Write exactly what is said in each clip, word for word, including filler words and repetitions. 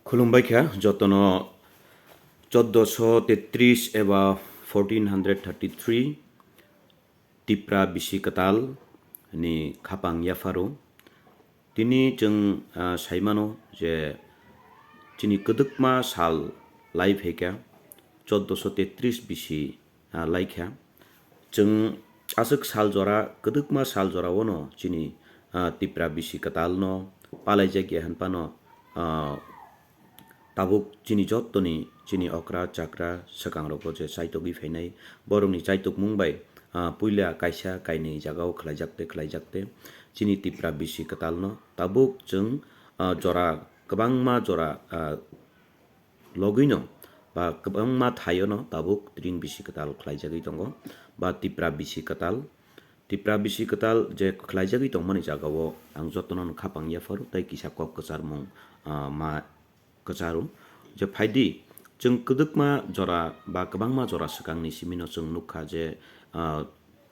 Khulumbai kha jotono choddoso tetris eba fourteen hundred thirty-three Tipra bisi kwtal ni khapang yapharo. Tini chwng, ah, saimano je chini kwdwkma sal lai phaikha, choddoso tetris bisi, ah, laikha. Chwng aswk sal jora, kwdwkma sal jora-o no chini, ah, Tipra bisi kwtal no palaijak ya hwnphano, ah, tabuk chini jottoni chini okra chakra swkangrogo je chaitogwi phainai, borokni chaitokmung bai, ah, puila kaisa kainwi jagao khlaijak te, khlaijak te, chini Tipra bisi kwtal no tabuk chwng, ah, jora kwbangma jora, ah, logwino ba kwbangma thaio no tabuk tring bisi kwtal khlaijagwi tongo ba Tipra bisi kwtal. Tipra bisi kwtal je khlaijagwi tongmani jagao ang jotono no khapang yapharo tei kisa kok kwcharmung, ah, ma kwcharo. Je phaidi, chwng kwdwkma jora ba kwbangma jora swkangni simino chwng nukha je, ah,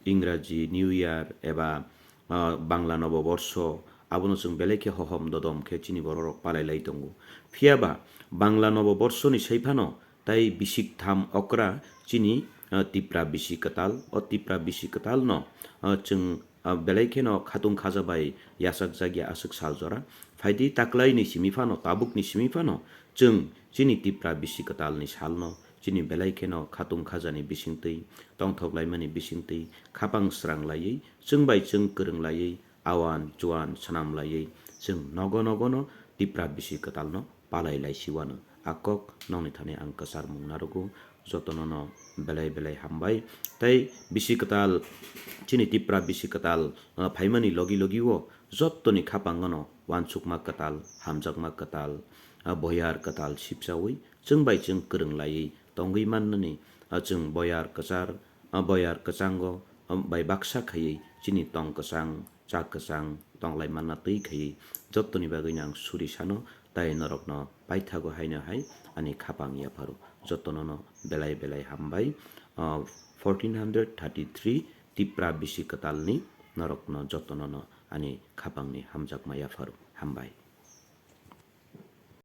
Ingraji New Year eba, ah, Bangla Noboborsho, abono chwng belai khe hohom dodom khe chini bororok palai lai tongo. Phiya ba Bangla Noboborsho ni sai phano tai bisik tham okra chini, ah, Tipra bisi kwtal, o Tipra bisi kwtal no, ah, chwng, ah, belai kheno khatung khaja bai yachakjak ya aswk sal jora. Phaidi taklai ni simi phano, tabuk ni simi phano chwng chini Tipra bisi kwtal ni sal no chini belai kheno khatung khaja ni bisingtwi, tongthok laimani bisingtwi, khapang srang laiwi, chwng bai chwng kwrwng laiwi, awan chuan swnam laiwi, chwng nogo nogo no Tipra bisi kwtal no palai lai si wano. A kok nokni thani ang kwchar mung narugo, jotono no belai belai hambai. Tei bisi kwtal, chini Tipra bisi kwtal, ah, phaimani logi logi o jottoni khapango no wansukma kwtal, hamjakma kwtal, ah, boyar kwtal sipchawi, chwng bai chwng kwrwng laiwi tongwi mannani, ah, chwng boyar kwchar, ah, boyar kwchango, ah, bai baksa khaiwi chini tong kwchang, chak kwchang tong lai manna twi khaiwi jottoni bagwi no ang suri sano, tai norokno paithago haino hai ani khapang yapharo. Jotono no belai belai hambai. Ah, fourteen hundred thirty-three Tipra bisi kwtalni norokno jotono no ani khapangni hamjakma yapharo. Hambai.